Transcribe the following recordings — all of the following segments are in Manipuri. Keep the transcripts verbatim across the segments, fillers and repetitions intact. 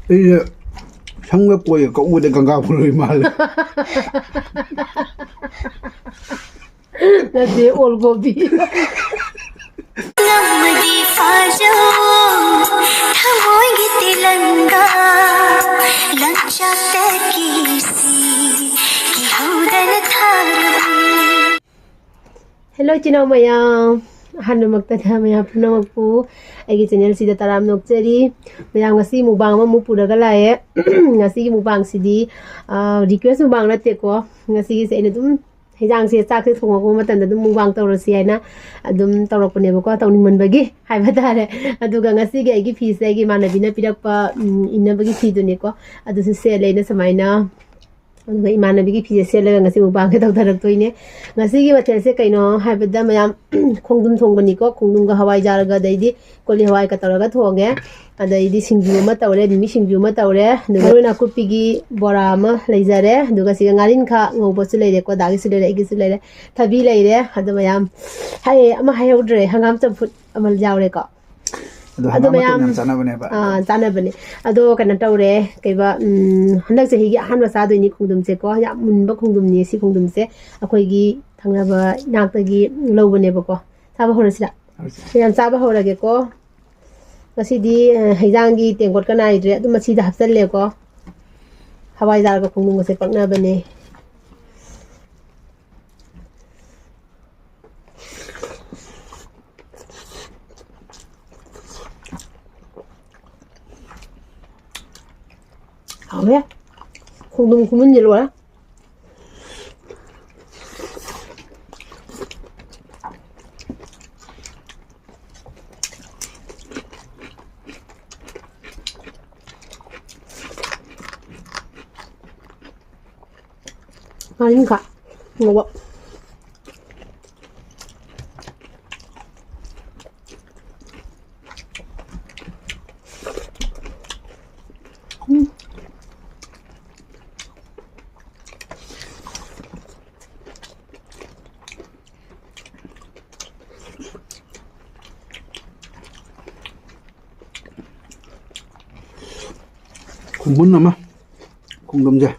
ꯑꯩꯁꯦ ꯁꯝꯒ ꯀꯣꯏꯒ ꯀꯛꯎꯕꯗ ꯒꯪꯒꯥ ꯐꯨꯔꯣꯏ ꯃꯥꯜꯂꯦ꯫ ꯅꯠꯇꯦ, ꯑꯣꯜ ꯒꯣꯕꯤ꯫ ꯉꯝꯃꯗꯤ ꯐꯥꯖꯧ, ꯊꯃꯣꯏꯒꯤ ꯇꯦꯂꯪꯒꯥ, ꯂꯝꯆꯠꯇꯒꯤ ꯁꯤ ꯀꯤꯍꯧꯗꯅ ꯊꯥꯔꯨꯏ꯫ ꯍꯦꯜꯂꯣ, ꯏꯆꯤꯟ ꯏꯅꯥꯎ ꯃꯌꯥꯝ꯫ ꯑꯍꯥꯟꯕꯃꯛꯇꯗ ꯃꯌꯥꯝ ꯄꯨꯝꯅꯃꯛꯄꯨ ꯑꯩꯒꯤ ꯆꯦꯅꯦꯜꯁꯤꯗ ꯇꯔꯥꯝꯅ ꯑꯣꯛꯆꯔꯤ꯫ ꯃꯌꯥꯝ, ꯉꯁꯤ ꯃꯨꯛꯕꯥꯡ ꯑꯃꯃꯨꯛ ꯄꯨꯔꯒ ꯂꯥꯛꯑꯦ꯫ ꯉꯁꯤꯒꯤ ꯃꯨꯛꯕꯥꯡꯁꯤꯗꯤ, ꯑ, ꯔꯤꯀ꯭ꯋꯦꯁ ꯃꯨꯛꯕꯥꯡ ꯅꯠꯇꯦꯀꯣ꯫ ꯉꯁꯤꯒꯤꯁꯦ ꯑꯩꯅ ꯑꯗꯨꯝ ꯍꯤꯟꯖꯥꯡꯁꯦ, ꯆꯥꯛꯁꯦ ꯊꯣꯡꯉꯛꯄ ꯃꯇꯝꯗ ꯑꯗꯨꯝ ꯃꯨꯛꯕꯥꯡ ꯇꯧꯔꯁꯤ ꯍꯥꯏꯅ ꯑꯗꯨꯝ ꯇꯧꯔꯛꯄꯅꯦꯕꯀꯣ, ꯇꯧꯅꯤꯡꯃꯟꯕꯒꯤ ꯍꯥꯏꯕ ꯇꯥꯔꯦ꯫ ꯑꯗꯨꯒ ꯉꯁꯤꯒꯤ ꯑꯩꯒꯤ ꯐꯤꯁꯦ ꯑꯩꯒꯤ ꯏꯃꯥꯟꯅꯕꯤꯅ ꯄꯤꯔꯛꯄ, ꯎꯝ, ꯏꯟꯅꯕꯒꯤ ꯐꯤꯗꯨꯅꯤꯀꯣ꯫ ꯑꯗꯨꯁꯨ ꯁꯦꯠꯂꯦ ꯑꯩꯅ ꯁꯨꯃꯥꯏꯅ꯫ ꯑꯗꯨꯒ ꯏꯃꯥꯟꯅꯕꯤꯒꯤ ꯐꯤꯁꯦ ꯁꯦꯠꯂꯒ ꯉꯁꯤ ꯃꯨꯛꯕꯥꯡꯁꯦ ꯇꯧꯊꯔꯛꯇꯣꯏꯅꯦ꯫ ꯉꯁꯤꯒꯤ ꯃꯊꯦꯜꯁꯦ ꯀꯩꯅꯣ ꯍꯥꯏꯕꯗ, ꯃꯌꯥꯝ, ꯈꯣꯡꯗ꯭ꯔꯨꯝ ꯊꯣꯡꯕꯅꯤꯀꯣ꯫ ꯈꯣꯡꯗ꯭ꯔꯨꯝꯒ ꯍꯋꯥꯏꯖꯥꯔꯒ, ꯑꯗꯩꯗꯤ ꯀꯣꯂꯤ ꯍꯋꯥꯏꯒ ꯇꯧꯔꯒ ꯊꯣꯡꯉꯦ꯫ ꯑꯗꯩꯗꯤ ꯁꯤꯡꯖꯨ ꯑꯃ ꯇꯧꯔꯦ, ꯃꯤꯃꯤ ꯁꯤꯡꯖꯨ ꯑꯃ ꯇꯧꯔꯦ, ꯑꯗꯨꯒ ꯃꯔꯣꯏ ꯅꯥꯀꯨꯞꯄꯤꯒꯤ ꯕꯣꯔꯥ ꯑꯃ ꯂꯩꯖꯔꯦ, ꯑꯗꯨꯒ ꯁꯤꯒ ꯉꯥꯔꯤꯟꯈꯥ ꯉꯧꯕꯁꯨ ꯂꯩꯔꯦꯀꯣ, ꯗꯥꯒꯤꯁꯨ ꯂꯩꯔꯦ, ꯑꯩꯒꯤꯁꯨ ꯂꯩꯔꯦ, ꯊꯕꯤ ꯂꯩꯔꯦ꯫ ꯑꯗꯨ ꯃꯌꯥꯝ, ꯍꯥꯏ, ꯑꯃ ꯍꯥꯏꯍꯧꯗ꯭ꯔꯦ, ꯍꯪꯒꯥꯝ ꯆꯝꯐꯨꯠ ꯑꯃ ꯌꯥꯎꯔꯦꯀꯣ꯫ ꯑꯗꯣ ꯑꯗꯣ ꯍꯪꯒꯥꯝ ꯃꯇꯣꯟ ꯃꯌꯥꯝ, ꯌꯥꯝ ꯆꯥꯅꯕꯅꯦꯕ꯫ ꯑꯥ, ꯆꯥꯅꯕꯅꯦ꯫ ꯑꯗꯣ ꯀꯩꯅꯣ ꯇꯧꯔꯦ, ꯀꯩꯕ, ꯎꯝ, ꯍꯟꯗꯛ ꯆꯍꯤꯒꯤ ꯑꯍꯥꯟꯕ ꯆꯥꯗꯣꯏꯅꯤ ꯈꯣꯡꯗ꯭ꯔꯨꯝꯁꯦꯀꯣ꯫ ꯌꯥꯝ ꯃꯨꯟꯕ ꯈꯣꯡꯗ꯭ꯔꯨꯝꯅꯤ ꯁꯤ ꯈꯣꯡꯗ꯭ꯔꯨꯝꯁꯦ꯫ ꯑꯩꯈꯣꯏꯒꯤ ꯊꯪꯅꯕ ꯏꯅꯥꯛꯇꯒꯤ ꯂꯧꯕꯅꯦꯕꯀꯣ꯫ ꯆꯥꯕ ꯍꯧꯔꯁꯤꯔꯥ? ꯍꯧꯔꯁꯤ꯫ ꯃꯌꯥꯝ ꯆꯥꯕ ꯍꯧꯔꯒꯦꯀꯣ꯫ ꯉꯁꯤꯗꯤ, ꯑ, ꯍꯩꯖꯥꯡꯒꯤ ꯇꯦꯡꯀꯣꯠꯀ ꯅꯥꯏꯗ꯭ꯔꯦ꯫ ꯑꯗꯨꯝ ꯃꯁꯤꯗ ꯍꯥꯞꯆꯜꯂꯦꯀꯣ꯫ ꯍꯋꯥꯏꯖꯥꯔꯒ ꯈꯣꯡꯗ꯭ꯔꯨꯝꯒꯁꯦ ꯄꯛꯅꯕꯅꯦ꯫ ꯍꯥꯎꯋꯦ꯫ ꯈꯣꯡꯗ꯭ꯔꯨꯝ ꯈꯨꯃꯨꯟꯗꯤ ꯂꯣꯏꯔꯦ꯫ ꯉꯥꯔꯤꯡꯈꯥ ꯉꯧꯕ꯫ ꯎꯝ꯫ ꯈꯣꯡꯗ꯭ꯔꯨꯝ ꯑꯃ, ꯈꯣꯡꯗ꯭ꯔꯨꯝꯁꯦ꯫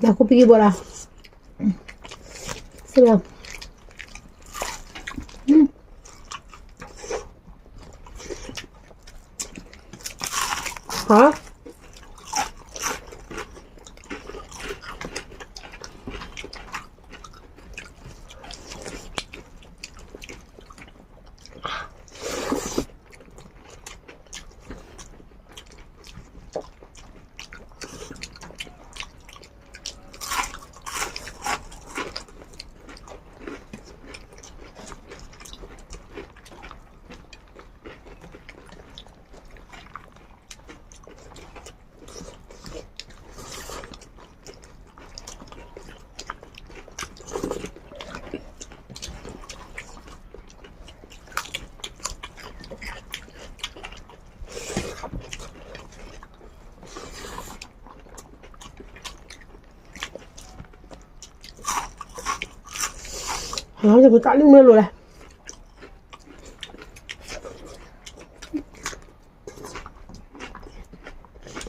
ꯅꯥꯀꯨꯞꯄꯤꯒꯤ ꯕꯣꯔꯥ꯫ ꯁꯤꯔ꯫ ꯎꯝ꯫ ꯍꯥ? ꯍꯪꯒꯥꯝ ꯆꯝꯐꯨꯠ ꯆꯥꯅꯤꯡꯕꯅ ꯂꯣꯏꯔꯦ꯫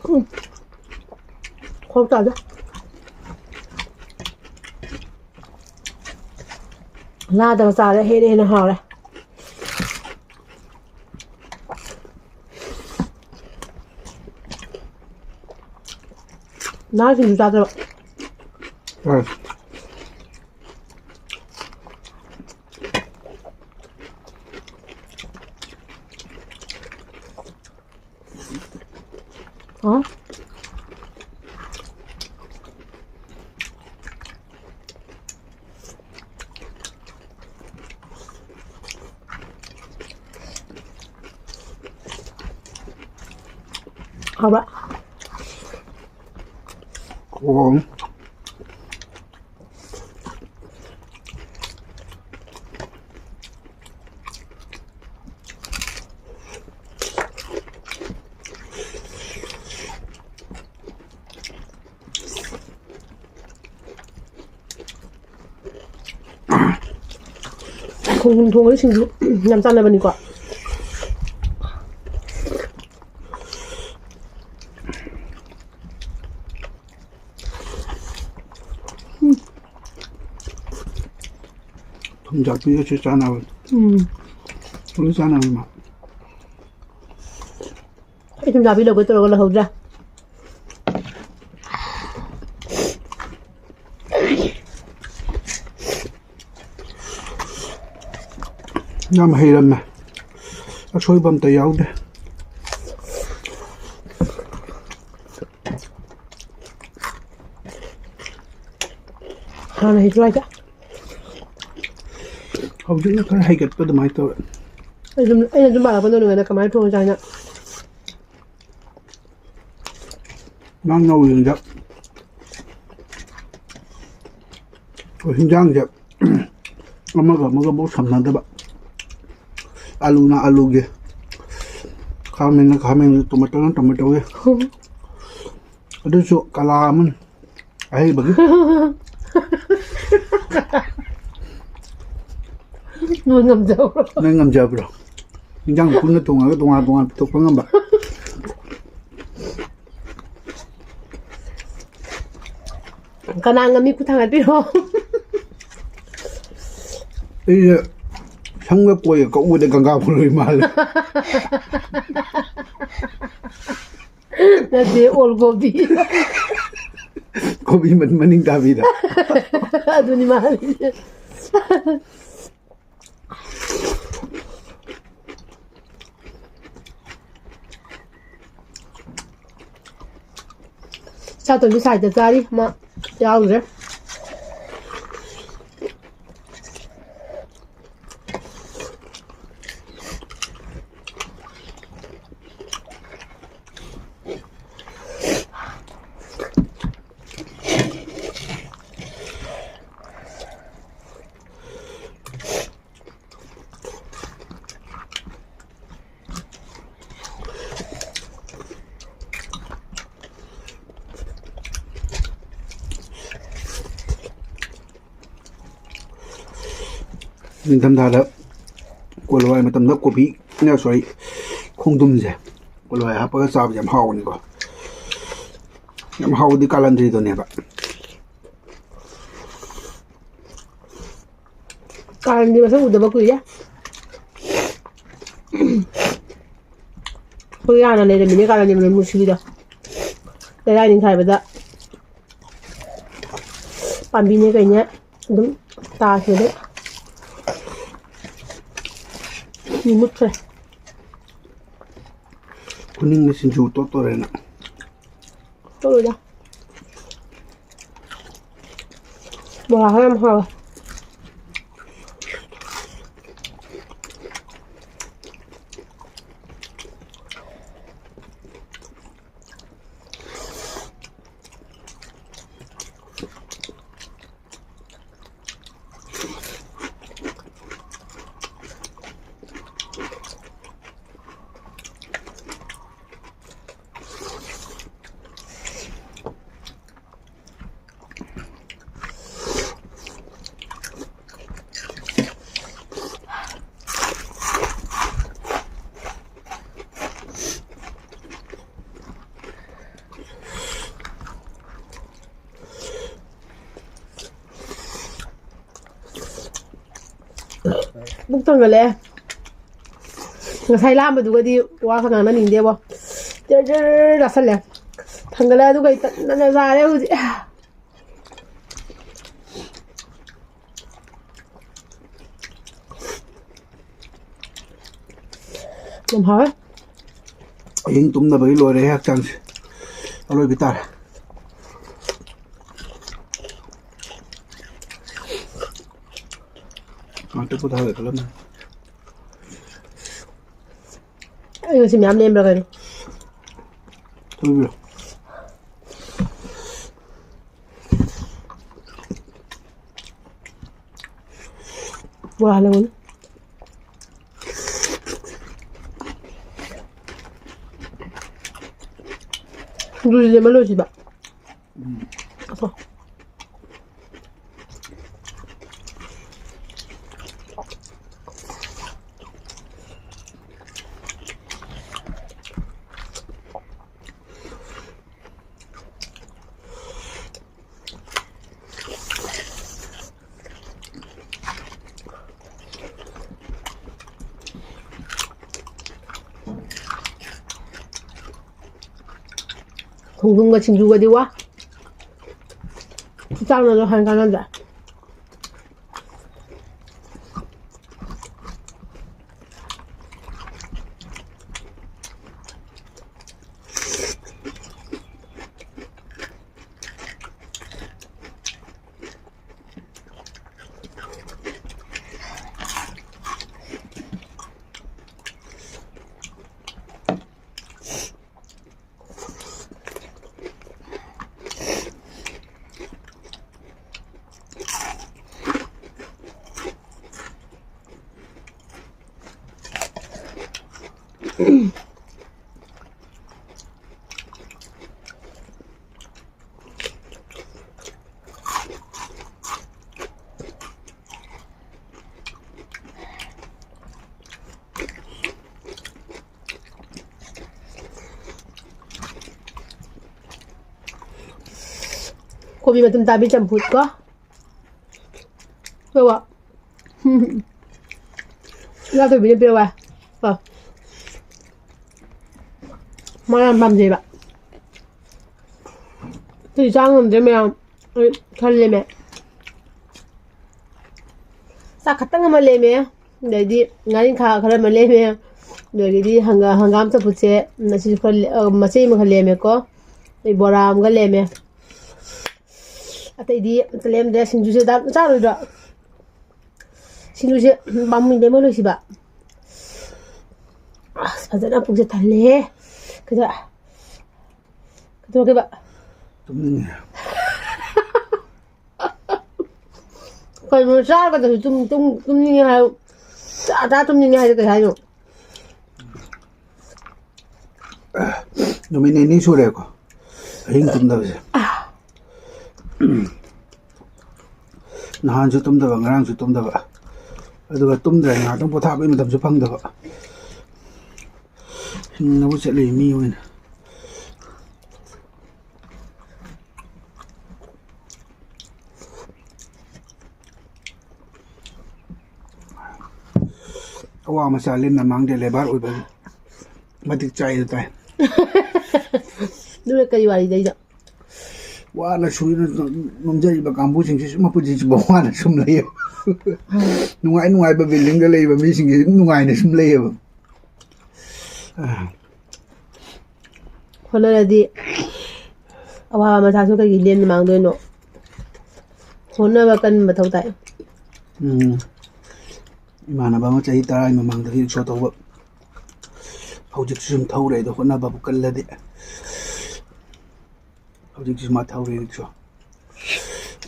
ꯎꯝ꯫ ꯈꯣꯛ ꯇꯥꯗꯦ꯫ ꯂꯥꯗꯒ ꯆꯥꯔꯦ ꯍꯦꯟꯅ ꯍꯦꯟꯅ ꯍꯥꯎꯔꯦ꯫ ꯂꯥ ꯁꯤꯡꯖꯨ ꯆꯥꯗꯕ꯫ ꯎꯝ꯫ ꯍꯥ? ꯍꯥꯎꯕ꯭ꯔꯥ? ꯑꯣ꯫ ꯈꯣꯡꯗ꯭ꯔꯨꯝ ꯊꯣꯡꯕꯗ ꯁꯤꯡꯖꯨ ꯌꯥꯝ ꯆꯥꯟꯅꯕꯅꯤꯀꯣ꯫ ꯊꯨꯝ ꯌꯥꯛꯄꯤꯒꯁꯨ ꯆꯥꯟꯅꯕꯅꯤ꯫ ꯎꯝ꯫ ꯂꯣꯏ ꯆꯥꯟꯅꯕꯅꯤ ꯃꯥ꯫ ꯑꯩ ꯊꯨꯝꯖꯥꯕꯤ ꯂꯧꯒꯦ ꯇꯧꯔꯒ ꯂꯧꯍꯧꯗ꯭ꯔꯦ꯫ ꯌꯥꯝ ꯍꯩꯔꯝꯃꯦ꯫ ꯑꯁꯣꯏꯕ ꯑꯝꯇ ꯌꯥꯎꯗꯦ꯫ ꯍꯥꯟꯅ ꯍꯩꯇ꯭ꯔꯣ ꯍꯥꯏꯁꯦ? ꯍꯧꯖꯤꯛꯅ ꯈꯔ ꯍꯩꯒꯠꯄ ꯑꯗꯨꯃꯥꯏꯅ ꯇꯧꯋꯦ꯫ ꯑꯩ ꯁꯨꯝ, ꯑꯩꯅ ꯁꯨꯝ ꯃꯥꯜꯂꯛꯄ ꯅꯣꯏꯅ ꯀꯃꯥꯏꯅ ꯊꯣꯡꯉꯤꯅꯣ ꯍꯥꯏꯅ꯫ ꯃꯥ ꯉꯧꯔꯤꯉꯩꯗ ꯑꯩꯈꯣꯏ ꯍꯤꯟꯖꯥꯡꯁꯦ ꯑꯃꯒ ꯑꯃꯒ ꯑꯃꯨꯛ ꯁꯝꯅꯗꯕ꯫ ꯑꯂꯨꯅ ꯑꯂꯨꯒꯤ, ꯈꯥꯃꯦꯟꯅ ꯈꯥꯃꯦꯟꯒꯤ, ꯇꯣꯃꯦꯇꯣꯅ ꯇꯣꯃꯦꯇꯣꯒꯤ꯫ ꯑꯗꯨꯁꯨ ꯀꯂꯥ ꯑꯃꯅꯤ꯫ ꯑꯍꯩꯕꯒꯤ꯫ ꯅꯣꯏ ꯉꯝꯖꯕ꯭ꯔꯣ? ꯅꯣꯏ ꯉꯝꯖꯕ꯭ꯔꯣ? ꯏꯟꯖꯥꯡ ꯄꯨꯟꯅ ꯊꯣꯡꯉꯒ ꯇꯣꯉꯥꯟ ꯇꯣꯉꯥꯟ ꯄꯨꯊꯣꯛꯄ ꯉꯝꯕ꯫ ꯀꯅꯥ ꯉꯝꯃꯤ ꯈꯨꯠ ꯊꯥꯡꯒꯠꯄꯤꯔꯣ꯫ ꯑꯩꯁꯦ ꯁꯪꯒ ꯀꯣꯏꯒ ꯀꯛꯎꯕꯗ ꯒꯪꯒꯥ ꯃꯔꯣꯏ ꯃꯥꯜꯂꯦ꯫ ꯅꯠꯇꯦ, ꯑꯣꯜ ꯀꯣꯕꯤ꯫ ꯀꯣꯕꯤ ꯃꯅꯤꯡ ꯇꯥꯕꯤꯗ꯫ ꯑꯗꯨꯅꯤ ꯃꯥꯜꯂꯤꯁꯦ꯫ ꯆꯥꯇꯣꯝꯕꯤ ꯁꯥꯏꯗ ꯆꯥꯔꯤ, ꯃꯥ ꯌꯥꯎꯗ꯭ꯔꯦ꯫ ꯅꯤꯡꯊꯝꯊꯥꯗ ꯀꯣꯂꯤ ꯍꯋꯥꯏ ꯃꯇꯝꯗ ꯀꯣꯕꯤ, ꯁꯣꯔꯤ, ꯈꯣꯡꯗ꯭ꯔꯨꯝꯁꯦ ꯀꯣꯂꯤ ꯍꯋꯥꯏ ꯍꯥꯞꯄꯒ ꯆꯥꯕꯁꯦ ꯌꯥꯝ ꯍꯥꯎꯕꯅꯤꯀꯣ꯫ ꯌꯥꯝ ꯍꯥꯎꯕꯗꯤ ꯀꯥꯂꯟꯗ꯭ꯔꯤꯗꯨꯅꯦꯕ꯫ ꯀꯥꯂꯟꯗ꯭ꯔꯤ ꯃꯁꯛ ꯎꯗꯕ ꯀꯨꯏꯔꯦ꯫ ꯑꯩꯈꯣꯏ ꯍꯥꯟꯅ ꯂꯩꯔꯝꯃꯤꯅꯦ ꯀꯥꯂꯟꯗ꯭ꯔꯤ ꯃꯅꯝ ꯅꯨꯡꯁꯤꯕꯤꯗꯣ꯫ ꯂꯩꯔꯥꯏ ꯅꯤꯡꯈꯥꯏꯕꯗ ꯄꯥꯝꯕꯤꯅꯦ ꯀꯩꯅꯦ ꯑꯗꯨꯝ ꯇꯥꯈꯤꯕꯗꯩ ꯃꯨꯠꯈ꯭ꯔꯦ꯫ ꯈꯨꯅꯤꯡꯗ ꯁꯤꯡꯖꯨ ꯇꯣꯠꯇꯣꯔꯦꯅ꯫ ꯇꯣꯠꯂꯣꯏꯗ꯫ ꯕꯣꯔꯥ ꯈꯔ ꯌꯥꯝ ꯍꯥꯎꯋꯦ꯫ ꯄꯨꯛ ꯊꯟꯒꯠꯂꯛꯑꯦ꯫ ꯉꯁꯥꯏ ꯂꯥꯝꯕꯗꯨꯒꯗꯤ ꯋꯥ ꯈꯔ ꯉꯥꯡꯅꯅꯤꯡꯗꯦꯕꯣ꯫ ꯖꯔ ꯖꯔ ꯆꯥꯁꯜꯂꯦ꯫ ꯊꯟꯒꯠꯂꯛꯑꯦ ꯑꯗꯨꯒ ꯑꯩ ꯇꯟꯗꯅ ꯆꯥꯔꯦ ꯍꯧꯖꯤꯛ꯫ ꯌꯥꯝ ꯍꯥꯎꯋꯦ꯫ ꯑꯍꯤꯡ ꯇꯨꯝꯗꯕꯒꯤ ꯂꯣꯏꯔꯦ ꯍꯛꯆꯥꯡꯁꯦ꯫ ꯑꯔꯣꯏꯕꯤ ꯇꯥꯔꯦ꯫ ꯉꯥꯛꯇ ꯄꯣꯊꯥꯒꯦ ꯈꯜꯂꯝꯕꯅꯤ꯫ ꯑꯩ ꯉꯁꯤ ꯃꯌꯥꯝ ꯂꯦꯝꯕ꯭ꯔꯥ ꯀꯩꯅꯣ? ꯈꯪꯗꯦ꯫ ꯋꯥ ꯂꯧꯒꯅꯨ꯫ ꯁꯤꯡꯖꯨꯁꯤꯗꯤ ꯑꯃ ꯂꯣꯏꯁꯤꯕ꯫ ꯎꯝ꯫ ꯑꯁꯣ꯫ ꯈꯣꯡꯗ꯭ꯔꯨꯝꯒ ꯁꯤꯡꯖꯨꯒꯗꯤ ꯋꯥ꯫ ꯆꯥꯛꯅꯁꯨ ꯍꯥꯟ ꯀꯥꯟꯅꯗ꯭ꯔꯦ꯫ ꯀꯣꯕꯤ ꯃꯇꯨꯝ ꯇꯥꯕꯤ ꯆꯝꯐꯨꯠ ꯀꯣ꯫ ꯀꯩꯕ? ꯏꯃꯥꯊꯣꯏꯕꯤꯅ ꯄꯤꯔꯛꯑꯦ꯫ ꯀꯣ꯫ ꯃꯥ ꯌꯥꯝ ꯄꯥꯝꯖꯩꯕ꯫ ꯑꯗꯨꯗꯤ ꯆꯥ ꯉꯝꯗ꯭ꯔꯦ ꯃꯌꯥꯝ꯫ ꯑꯩ ꯈꯔ ꯂꯦꯝꯃꯦ꯫ ꯆꯥꯛ ꯈꯛꯇꯪ ꯑꯃ ꯂꯦꯝꯃꯦ꯫ ꯑꯗꯩꯗꯤ ꯉꯥꯔꯤꯡꯈꯥ ꯈꯔ ꯑꯃ ꯂꯦꯝꯃꯦ꯫ ꯑꯗꯒꯤꯗꯤ ꯍꯪꯒꯥ-, ꯍꯪꯒꯥꯝ ꯆꯝꯐꯨꯠꯁꯦ ꯉꯁꯤꯁꯨ ꯈꯔ ꯂꯦ-, ꯑ, ꯃꯆꯩ ꯑꯃ ꯈꯔ ꯂꯦꯝꯃꯦꯀꯣ꯫ ꯑꯗꯩ ꯕꯣꯔꯥ ꯑꯃꯒ ꯂꯦꯝꯃꯦ꯫ ꯑꯇꯩꯗꯤ ꯑꯝꯇ ꯂꯦꯝꯗ꯭ꯔꯦ꯫ ꯁꯤꯡꯖꯨꯁꯦ ꯗꯥ ꯆꯥꯔꯣꯏꯗ꯭ꯔꯣ? ꯁꯤꯡꯖꯨꯁꯦ ꯄꯥꯝꯃꯨꯏꯅꯦ ꯃꯣꯏ ꯂꯣꯏꯁꯤꯕ꯫ ꯑꯁ, ꯐꯖꯅ ꯄꯨꯛꯁꯦ ꯊꯜꯂꯦꯍꯦ꯫ ꯀꯩꯗꯧ-, ꯀꯩꯗꯧꯔꯒꯦꯕ? ꯇꯨꯝꯅꯤꯡꯉꯦ꯫ ꯀꯩꯅꯣ ꯆꯥꯔꯒꯗꯁꯨ ꯇꯨꯝ-, ꯇꯨꯝ-, ꯇꯨꯝꯅꯤꯡꯉꯦ ꯍꯥꯏꯌꯨ꯫ ꯆꯥ ꯆꯥ ꯇꯨꯝꯅꯤꯡꯉꯦ ꯍꯥꯏꯁꯦ ꯀꯩ ꯍꯥꯏꯅꯣ? ꯅꯨꯃꯤꯠ ꯅꯤꯅꯤ ꯁꯨꯔꯦꯀꯣ ꯑꯍꯤꯡ ꯇꯨꯝꯗꯕꯁꯦ꯫ ꯅꯍꯥꯟꯁꯨ ꯇꯨꯝꯗꯕ, ꯉꯔꯥꯡꯁꯨ ꯇꯨꯝꯗꯕ, ꯑꯗꯨꯒ ꯇꯨꯝꯗ꯭ꯔꯦ, ꯉꯥꯏꯍꯥꯛꯇꯪ ꯄꯣꯊꯥꯕꯒꯤ ꯃꯇꯝꯁꯨ ꯐꯪꯗꯕ꯫ ꯍꯤꯡꯅꯕ ꯆꯠꯂꯤ ꯃꯤ ꯑꯣꯏꯅ꯫ ꯑꯋꯥ ꯃꯆꯥ ꯂꯦꯝꯅ ꯃꯥꯡꯗꯦ, ꯂꯦꯕꯥꯔ ꯑꯣꯏꯕꯒꯤ ꯃꯇꯤꯛ ꯆꯥꯏꯗꯨ ꯇꯥꯏ꯫ ꯑꯗꯨꯅ ꯀꯔꯤ ꯋꯥꯔꯤꯗꯩꯗ? ꯋꯥꯅ ꯁꯨꯅ ꯅꯣꯝꯖꯔꯤꯕ ꯀꯥꯡꯕꯨꯁꯤꯡꯁꯤꯁꯨ ꯃꯄꯨꯟꯁꯤꯁꯤꯐꯥꯎ ꯋꯥꯅ ꯁꯨꯝ ꯂꯩꯌꯦꯕ꯫ ꯅꯨꯡꯉꯥꯏ ꯅꯨꯡꯉꯥꯏꯕ building ꯗ ꯂꯩꯕ ꯃꯤꯁꯤꯡꯁꯤ ꯑꯗꯨꯝ ꯅꯨꯡꯉꯥꯏꯅ ꯁꯨꯝ ꯂꯩꯌꯦꯕ꯫ ꯍꯣꯠꯅꯔꯗꯤ ꯑꯋꯥꯕ ꯃꯆꯥꯁꯨ ꯀꯩꯒꯤ ꯂꯦꯝꯅ ꯃꯥꯡꯗꯣꯏꯅꯣ? ꯍꯣꯠꯅꯕ ꯀꯟꯕ ꯃꯊꯧ ꯇꯥꯏ꯫ ꯎꯝ꯫ ꯏꯃꯥꯟꯅꯕ ꯑꯃ ꯆꯍꯤ ꯇꯔꯥꯒꯤ ꯃꯃꯥꯡꯗꯒꯤ ꯔꯤꯛꯁꯣ ꯊꯧꯕ, ꯍꯧꯖꯤꯛꯁꯨ ꯁꯨꯝ ꯊꯧꯔꯦ꯫ ꯑꯗꯣ ꯍꯣꯠꯅꯕꯕꯨ ꯀꯜꯂꯗꯤ, ꯍꯧꯖꯤꯛꯁꯨ ꯃꯥ ꯊꯧꯔꯦ ꯔꯤꯛꯁꯣ꯫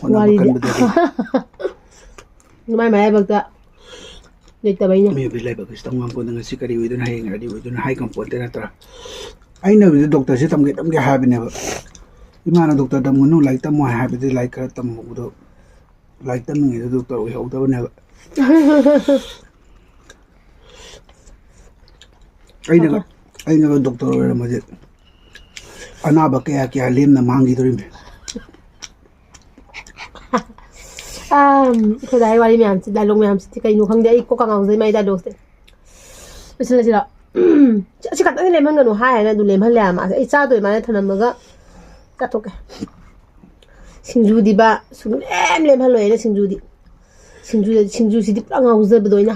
ꯍꯣꯠꯅꯕ ꯋꯥꯔꯤꯗꯤ꯫ ꯀꯟꯕꯗꯗꯤ ꯃꯥꯏ ꯃꯔꯥꯏꯕꯛꯇ ꯂꯩꯇꯕꯩꯅꯦ꯫ ꯃꯤꯑꯣꯏꯕꯒꯤ ꯂꯥꯏꯕꯛ ꯑꯁꯤ ꯇꯝ ꯉꯝꯄꯣꯟꯇꯦ꯫ ꯉꯁꯤ ꯀꯔꯤ ꯑꯣꯏꯗꯣꯏꯅꯣ, ꯍꯌꯦꯡ ꯀꯔꯤ ꯑꯣꯏꯗꯣꯏꯅꯣ ꯍꯥꯏ ꯉꯝꯄꯣꯟꯇꯦ ꯅꯠꯇ꯭ꯔꯥ? ꯑꯩꯅꯕꯨꯗꯤ ꯗꯣꯛꯇꯔꯁꯦ ꯇꯝꯒꯦ ꯇꯝꯒꯦ ꯍꯥꯏꯕꯅꯦꯕ꯫ ꯏꯃꯥꯅ ꯗꯣꯛꯇꯔ ꯇꯝꯒꯅꯨ, ꯂꯥꯏꯔꯤꯛ ꯇꯝꯃꯣ ꯍꯥꯏꯕꯗꯤ ꯂꯥꯏꯔꯤꯛ ꯈꯔ ꯇꯝꯃꯨꯕꯗꯣ, ꯂꯥꯏꯔꯤꯛ ꯇꯝꯃꯤꯉꯩꯗ ꯗꯣꯛꯇꯔ ꯑꯣꯏꯍꯧꯗꯕꯅꯦꯕ꯫ ꯑꯩꯅꯒ ꯑꯩꯅꯒ ꯗꯣꯛꯇꯔ ꯑꯣꯏꯔꯝꯃꯗꯤ ꯑꯅꯥꯕ ꯀꯌꯥ ꯀꯌꯥ ꯂꯦꯝꯅ ꯃꯥꯡꯈꯤꯗꯣꯔꯤꯕꯅꯤ꯫ ꯑꯝ, ꯑꯩꯈꯣꯏ ꯗꯥꯏ ꯋꯥꯔꯤ ꯃꯌꯥꯝꯁꯤ, ꯗꯥꯏꯂꯣꯛ ꯃꯌꯥꯝꯁꯤꯗꯤ ꯀꯩꯅꯣ ꯈꯪꯗꯦ꯫ ꯑꯩ ꯀꯣꯛꯀ ꯉꯥꯎꯖꯩ ꯃꯥꯏ ꯗꯥꯏꯂꯣꯛꯁꯦ꯫ ꯂꯣꯏꯁꯤꯜꯂꯁꯤꯔꯣ? ꯎꯝ, ꯑꯁꯤ ꯈꯛꯇꯪꯗꯤ ꯂꯦꯝꯍꯟꯒꯅꯨ ꯍꯥꯏ ꯍꯥꯏꯅ ꯑꯗꯨꯝ ꯂꯦꯝꯍꯜꯂꯦ꯫ ꯃꯥꯁꯦ ꯑꯩ ꯆꯥꯗꯣꯏ ꯃꯥꯅ ꯊꯝꯂꯝꯃꯒ ꯆꯥꯊꯣꯛꯀꯦ꯫ ꯁꯤꯡꯖꯨꯗꯤꯕ ꯁꯨꯡꯂꯦꯝ ꯂꯦꯝꯍꯜꯂꯣꯏ ꯑꯩꯅ ꯁꯤꯡꯖꯨꯗꯤ꯫ ꯁꯤꯡꯖꯨ, ꯁꯤꯡꯖꯨꯁꯤꯗꯤ ꯄꯨꯔꯥ ꯉꯥꯎꯖꯕꯗꯣ ꯑꯩꯅ꯫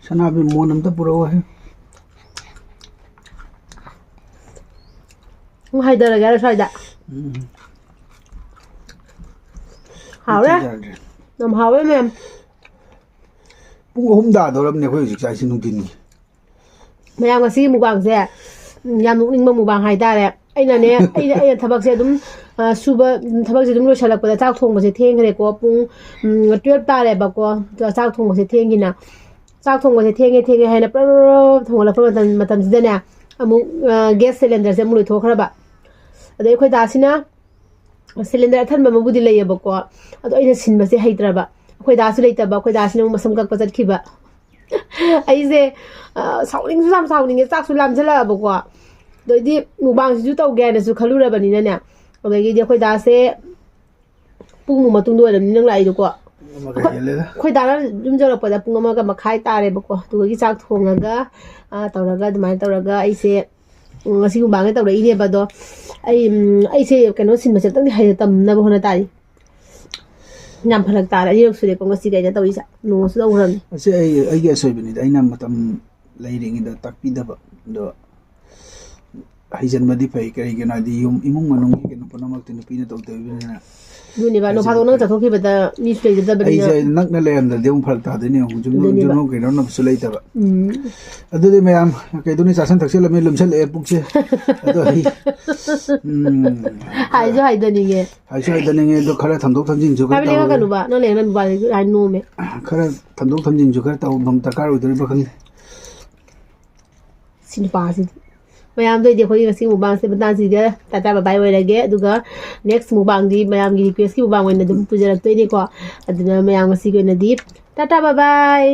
ꯁꯅꯥꯕꯤ ꯃꯣꯟ ꯑꯝꯇ ꯄꯨꯔꯛꯑꯣꯍꯦ꯫ ꯑꯃꯨꯛ ꯍꯥꯏꯊꯔꯒꯦ ꯍꯥꯏꯔꯣ ꯁ꯭ꯋꯥꯏꯗ? ꯎꯝ꯫ ꯍꯥꯎꯔꯦ꯫ ꯌꯥꯗ꯭ꯔꯦ꯫ ꯌꯥꯝ ꯍꯥꯎꯋꯦ ꯃꯌꯥꯝ꯫ ꯄꯨꯡ ꯑꯍꯨꯝ ꯇꯥꯗꯧꯔꯕꯅꯦ ꯑꯩꯈꯣꯏ ꯍꯧꯖꯤꯛ ꯆꯥꯛ ꯏꯁꯤꯡ ꯅꯨꯡꯊꯤꯟꯒꯤ꯫ ꯃꯌꯥꯝ, ꯉꯁꯤꯒꯤ ꯃꯨꯛꯕꯥꯡꯁꯦ, ꯎꯝ, ꯌꯥꯝ ꯅꯣꯛꯅꯤꯡꯕ ꯃꯨꯛꯕꯥꯡ ꯍꯥꯏꯇꯥꯔꯦ꯫ ꯑꯩꯅꯅꯦ, ꯑꯩꯅ, ꯑꯩꯅ ꯊꯕꯛꯁꯦ ꯑꯗꯨꯝ, ꯑ, ꯁꯨꯕ, ꯎꯝ, ꯊꯕꯛꯁꯦ ꯑꯗꯨꯝ ꯂꯣꯏꯁꯤꯜꯂꯛꯄꯗ ꯆꯥꯛ ꯊꯣꯡꯕꯁꯦ ꯊꯦꯡꯈ꯭ꯔꯦꯀꯣ꯫ ꯄꯨꯡ, ꯎꯝ, twelve ꯇꯥꯔꯦꯕꯀꯣ꯫ ꯑꯗꯣ ꯆꯥꯛ ꯊꯣꯡꯕꯁꯦ ꯊꯦꯡꯈꯤꯅ꯫ ꯆꯥꯛ ꯊꯣꯡꯕꯁꯦ ꯊꯦꯡꯉꯦ, ꯊꯦꯡꯉꯦ ꯍꯥꯏꯅ ꯄ꯭ꯔꯞ ꯄ꯭ꯔꯞ ꯄ꯭ꯔꯞ ꯊꯣꯡꯒꯠꯂꯛꯄ ꯃꯇꯝ, ꯃꯇꯝꯁꯤꯗꯅꯦ, ꯑꯃꯨꯛ, ꯑ, gas cylinder ꯁꯦ ꯑꯃꯨꯛ ꯂꯣꯏꯊꯣꯛꯈ꯭ꯔꯕ꯫ ꯑꯗꯩ ꯑꯩꯈꯣꯏ ꯗꯥꯁꯤꯅ cylinder ꯑꯊꯟꯕ ꯑꯃꯕꯨꯗꯤ ꯂꯩꯌꯦꯕꯀꯣ, ꯑꯗꯣ ꯑꯩꯅ ꯁꯤꯟꯕꯁꯦ ꯍꯩꯇ꯭ꯔꯕ꯫ ꯑꯩꯈꯣꯏ ꯗꯥꯁꯨ ꯂꯩꯇꯕ, ꯑꯩꯈꯣꯏ ꯗꯥꯁꯤꯅ ꯑꯃꯨꯛ ꯃꯁꯝ ꯀꯛꯄ ꯆꯠꯈꯤꯕ꯫ ꯑꯩꯁꯦ, ꯑ, ꯁꯥꯎꯅꯤꯡꯁꯨ ꯌꯥꯝ ꯁꯥꯎꯅꯤꯡꯉꯦ, ꯆꯥꯛꯁꯨ ꯂꯥꯝꯁꯤꯜꯂꯛꯑꯕꯀꯣ꯫ ꯑꯗꯩꯗꯤ ꯃꯨꯛꯕꯥꯡꯁꯤꯁꯨ ꯇꯧꯒꯦ ꯍꯥꯏꯅꯁꯨ ꯈꯜꯂꯨꯔꯕꯅꯤꯅꯅꯦ, ꯑꯗꯒꯤꯗꯤ ꯑꯩꯈꯣꯏ ꯗꯥꯁꯦ ꯄꯨꯡꯃꯨꯛ ꯃꯇꯨꯡꯗ ꯑꯣꯏꯔꯝꯅꯤ ꯅꯪ ꯂꯥꯛꯏꯗꯣꯀꯣ꯫ ꯄꯨꯡ ꯑꯃ ꯈꯔ ꯍꯦꯜꯂꯦꯗ꯫ ꯑꯩꯈꯣꯏ ꯗꯥꯅ ꯌꯨꯝ ꯌꯧꯔꯛꯄꯗ ꯄꯨꯡ ꯑꯃꯒ ꯃꯈꯥꯏ ꯇꯥꯔꯦꯕꯀꯣ꯫ ꯑꯗꯨꯗꯒꯤ ꯆꯥꯛ ꯊꯣꯡꯉꯒ, ꯑ, ꯇꯧꯔꯒ, ꯑꯗꯨꯃꯥꯏꯅ ꯇꯧꯔꯒ ꯑꯩꯁꯦ ꯎꯝ, ꯉꯁꯤ ꯃꯨꯛꯕꯥꯡꯁꯦ ꯇꯧꯔꯛꯏꯅꯦꯕ꯫ ꯑꯗꯣ ꯑꯩ, ꯎꯝ, ꯑꯩꯁꯦ ꯀꯩꯅꯣ ꯁꯤꯟꯕꯁꯦ ꯑꯝꯇꯪꯗꯤ ꯍꯩꯅ ꯇꯝꯅꯕ ꯍꯣꯠꯅ ꯇꯥꯔꯤ꯫ ꯌꯥꯝ ꯐꯔꯛ ꯇꯥꯔꯦ, ꯑꯅꯤꯔꯛ ꯁꯨꯔꯦꯀꯣ ꯉꯁꯤ ꯀꯩꯅꯣ ꯇꯧꯔꯤꯁꯦ, ꯅꯣꯡꯁꯨ ꯇꯧꯈ꯭ꯔꯕꯅꯤ꯫ ꯑꯁꯤ ꯑꯩ ꯑꯩꯒꯤ ꯑꯁꯣꯏꯕꯅꯤꯗ, ꯑꯩꯅ ꯃꯇꯝ ꯂꯩꯔꯤꯉꯩꯗ ꯇꯥꯛꯄꯤꯗꯕ꯫ ꯑꯗꯣ ꯍꯩꯖꯟꯕꯗꯤ ꯐꯩ, ꯀꯔꯤꯒꯤꯅꯣ ꯍꯥꯏꯗꯤ ꯌꯨꯝ ꯏꯃꯨꯡ ꯃꯅꯨꯡꯒꯤ ꯀꯩꯅꯣ ꯄꯨꯝꯅꯃꯛꯇꯤ ꯅꯨꯄꯤꯅ ꯇꯧꯗꯣꯏꯕꯅꯤꯅ꯫ ꯑꯗꯨꯅꯦꯕ, ꯅꯣꯡ ꯐꯥꯗꯣꯛ ꯅꯪ ꯆꯠꯊꯣꯛꯈꯤꯕꯗ ꯃꯤꯁꯨ ꯂꯩꯖꯗꯕꯅꯤꯅ꯫ ꯑꯩꯁꯦ ꯅꯛꯅ ꯂꯩꯔꯝꯗ꯭ꯔꯗꯤ ꯑꯃꯨꯛ ꯐꯔꯛ ꯇꯥꯗꯣꯏꯅꯦ, ꯑꯃꯨꯛ ꯌꯨꯝ ꯑꯗꯨꯅꯦꯕ꯫ ꯌꯨꯝ ꯀꯩꯅꯣꯅꯕꯁꯨ ꯂꯩꯇꯕ꯫ ꯎꯝ꯫ ꯑꯗꯨꯗꯤ ꯃꯌꯥꯝ ꯀꯩꯗꯧꯅꯤ, ꯆꯥꯁꯟ ꯊꯛꯆꯜꯂꯝꯃꯤ, ꯂꯨꯝꯁꯜꯂꯛꯑꯦ ꯄꯨꯛꯁꯦ꯫ ꯑꯗꯣ ꯑꯩ, ꯎꯝ, ꯍꯥꯏꯁꯨ ꯍꯥꯏꯗꯅꯤꯡꯉꯦ꯫ ꯍꯥꯏꯁꯨ ꯍꯥꯏꯗꯅꯤꯡꯉꯦ, ꯑꯗꯣ ꯈꯔ ꯊꯝꯗꯣꯛ ꯊꯝꯖꯤꯟꯁꯨ ꯈꯔ ꯍꯥꯏꯕ ꯇꯧꯔꯦ꯫ ꯂꯦꯡꯉꯛꯀꯅꯨꯕ, ꯅꯪ ꯂꯦꯡꯉꯛꯀꯅꯨꯕ, ꯍꯥꯏ ꯅꯣꯝꯃꯦ꯫ ꯈꯔ ꯊꯝꯗꯣꯛ ꯊꯝꯖꯤꯟꯁꯨ ꯈꯔ ꯇꯧꯐꯝ ꯗꯔꯀꯥꯔ ꯑꯣꯏꯗꯣꯔꯤꯕ꯭ꯔꯥ ꯈꯪꯗꯦ꯫ ꯁꯤ ꯅꯨꯄꯥꯁꯤꯗꯤ꯫ ꯃꯌꯥꯝꯗꯣ ꯑꯩꯗꯤ ꯑꯩꯈꯣꯏꯒꯤ ꯉꯁꯤ ꯃꯨꯛꯕꯥꯡꯁꯦ ꯃꯇꯥꯡꯁꯤꯗ ꯇꯥꯇꯥ ꯕꯥꯏ ꯕꯥꯏ ꯑꯣꯏꯔꯒꯦ꯫ ꯑꯗꯨꯒ next ꯃꯨꯛꯕꯥꯡꯗꯤ ꯃꯌꯥꯝꯒꯤ requestꯀꯤ ꯃꯨꯛꯕꯥꯡ ꯑꯣꯏꯅ ꯑꯗꯨꯝ ꯄꯨꯖꯔꯛꯇꯣꯏꯅꯦꯀꯣ꯫ ꯑꯗꯨꯅ ꯃꯌꯥꯝ ꯉꯁꯤꯒꯤ ꯑꯣꯏꯅꯗꯤ ꯇꯥꯇꯥ ꯕꯥꯏ ꯕꯥꯏ꯫